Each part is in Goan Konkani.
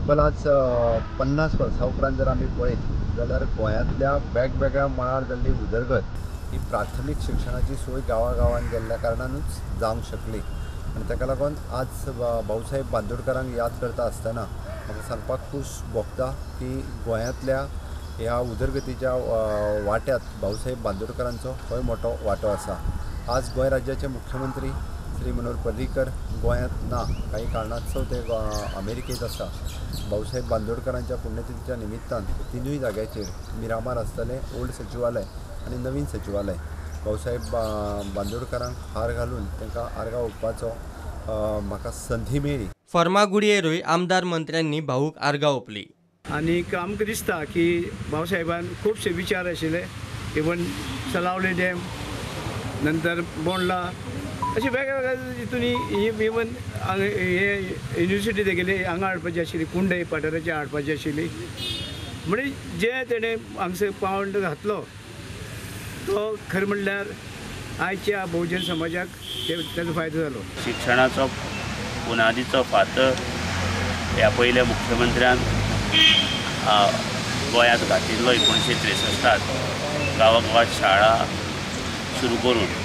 तब्बल आज 50 वर्सां उपरांत जर आमी पळयत जाल्यार गोंयांतल्या वेगवेगळ्या मळार जाल्ली उदरगत ही प्राथमीक शिक्षणाची सोय गांवागांवान गेल्ल्या कारणानूच जावंक शकली आनी ताका लागून आज भाऊसाहेब बांदोडकरांक याद करता आसतना म्हाका सांगपाक खूश भोगता की गोंयांतल्या ह्या उदरगतीच्या वाट्यांत भाऊसाहेब बांदोडकरांचो होय मोठो वांटो आसा. आज गोंय राज्याचे मुख्यमंत्री श्री मनोहर पर्रीकर गोंयांत ना, काही कारणास्तव ते अमेरिकेत आसा. भाऊसाहेब बांदोडकरांच्या पुण्यतिथीच्या निमित्तान तिनूय जाग्याचेर मिरामार आसतलें ओल्ड सचिवालय आनी नवीन सचिवालय भाऊसाहेब बांदोडकरांक हार घालून तांकां आर्गां ओंपपाचो म्हाका संदी मेळ्ळी. फर्मागुडयेरूय आमदार मंत्र्यांनी भाऊक आर्गां ओंपली. आनीक आमकां दिसता की भाऊसाहेबान खुबशे विचार आशिल्ले, इवन सलावले डॅम, नंतर बोंडला, अशे वेगवेगळ्या हितून इवन हे युनिवर्सिटी तेगेली हांगा हाडपाची आशिल्ली, कुंडय पठाराची हाडपाची आशिल्ली. म्हणजे जे तेणें हांगसर पावंड घातलो तो खरें म्हणल्यार आयच्या बहुजन समाजाक ताजो फायदो जालो. शिक्षणाचो बुनादीचो फातर ह्या पयल्या मुख्यमंत्र्यान गोंयांत घातिल्लो 1963 गांवागांवांत शाळा सुरू करून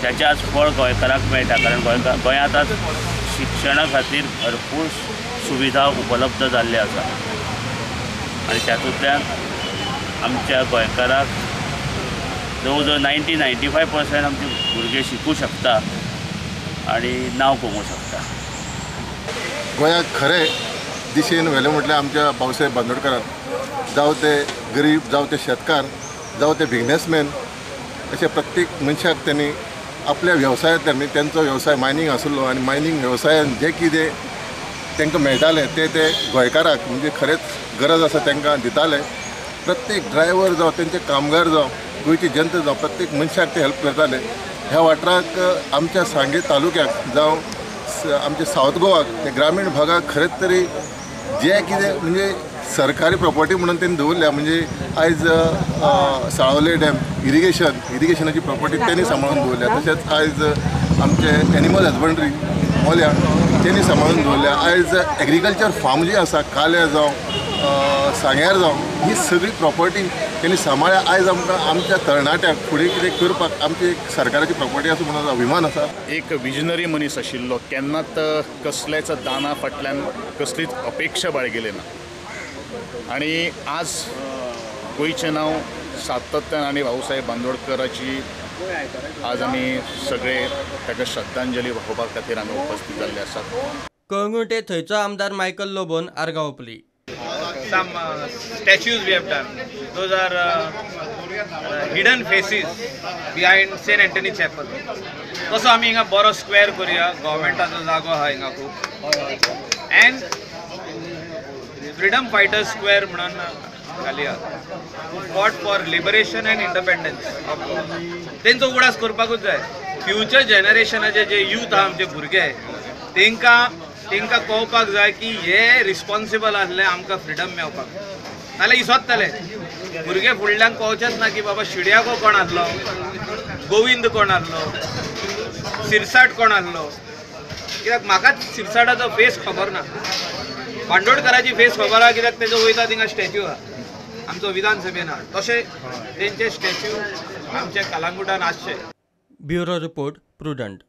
त्याचें आज फळ गोंयकारांक मेळटा, कारण गोंयांत आज शिक्षणा खातीर भरपूर सुविधा उपलब्ध जाल्ल्यो आसा आनी तातूंतल्यान आमच्या गोंयकारांक जवळ जवळ 90-95% आमचे भुरगे शिकूं शकता आनी नांव कमोवंक शकता. गोंयाक खरें दिशेन व्हेलें म्हटल्यार आमच्या भाऊसाहेब बांदोडकरान, जावं ते गरीब, जावं ते शेतकार, जावं ते बिजनेसमॅन, अशें प्रत्येक मनशाक त्यांनी आपल्या वेवसायांतल्यान, तेंचो वेवसाय मायनींग आसलो आनी मायनींग वेवसायान जें कितें तांकां मेळटालें तें ते गोंयकाराक म्हणजे खरेंच गरज आसा तांकां दिताले. प्रत्येक ड्रायव्हर जावं, तेंचे कामगार जावं, गोंयची जनता जावं, प्रत्येक मनशाक ते हेल्प करताले. ह्या वाठाराक आमच्या सांगे तालुक्याक जावं आमच्या सावथ गोवाक, हे ग्रामीण भागाक खरेंच तरी जें कितें म्हणजे सरकारी प्रॉपर्टी म्हणून तेणी दवरल्या, म्हणजे आयज साळोले डॅम इरिगेशनाची प्रॉपर्टी तेणी सांबाळून दवरल्या, तशेंच आयज आमचे एनिमल हजबंड्री मोल्या तेणी सांबाळून दवरल्या, आयज एग्रीकल्चर फार्म जी आसा काल्या जावं सांग्यार जावं, ही सगळी प्रॉपर्टी तेणी सांबाळ्या. आयज आमकां आमच्या तरणाट्यांक फुडें कितें करपाक आमची एक सरकाराची प्रॉपर्टी आसा म्हणून अभिमान आसा. एक विजनरी मनीस आशिल्लो, केन्नाच कसल्याच दाना फाटल्यान कसलीच अपेक्षा बाळगिली ना आनी आज गोंयचें नांव सातत्यान आनी भाऊसाहेब बांदोडकराची आज आमी सगळे ताका श्रद्धांजली वाहोवपा खातीर आमी उपस्थित जाल्ले आसात. कळंगुटे थंयचो आमदार मायकल लोबोन आर्गां ओंपली. Some statues we have done. Those are hidden faces behind Saint Anthony Chapel. तसो आमी हिंगा बरो स्क्वेअर करूया, गव्हर्मेंटाचो जागो आहा हिंगा खूब, एंड फ्रिडम फायटर्स स्क्वेअर म्हणून घालया, fought for liberation and independence of Goa. तेंचो उगडास करपाकूच जाय. फ्युचर जनरेशनाचे जे यूथ आहा, आमचे भुरगे, तेंकां कळपाक जाय की हे रिस्पॉन्सिबल आसले आमकां फ्रिडम मेळपाक. नाल्यार इसोदतले भुरगे, फुडल्यांक कळचेच ना की बाबा शिड्याको कोण आसलो, गोविंद कोण आसलो, सिरसाट कोण आसलो. कित्याक म्हाकाच सिरसाटाचो फेस खबर ना, बांदोडकराची फेस खबर आहा कित्याक तेजो वयता थिंगा स्टॅच्यू आहा आमचो विधानसभेन आहा, तशें तेंचे स्टॅच्यू आमच्या कलांगुटान आसचे. Bureau report, Prudent.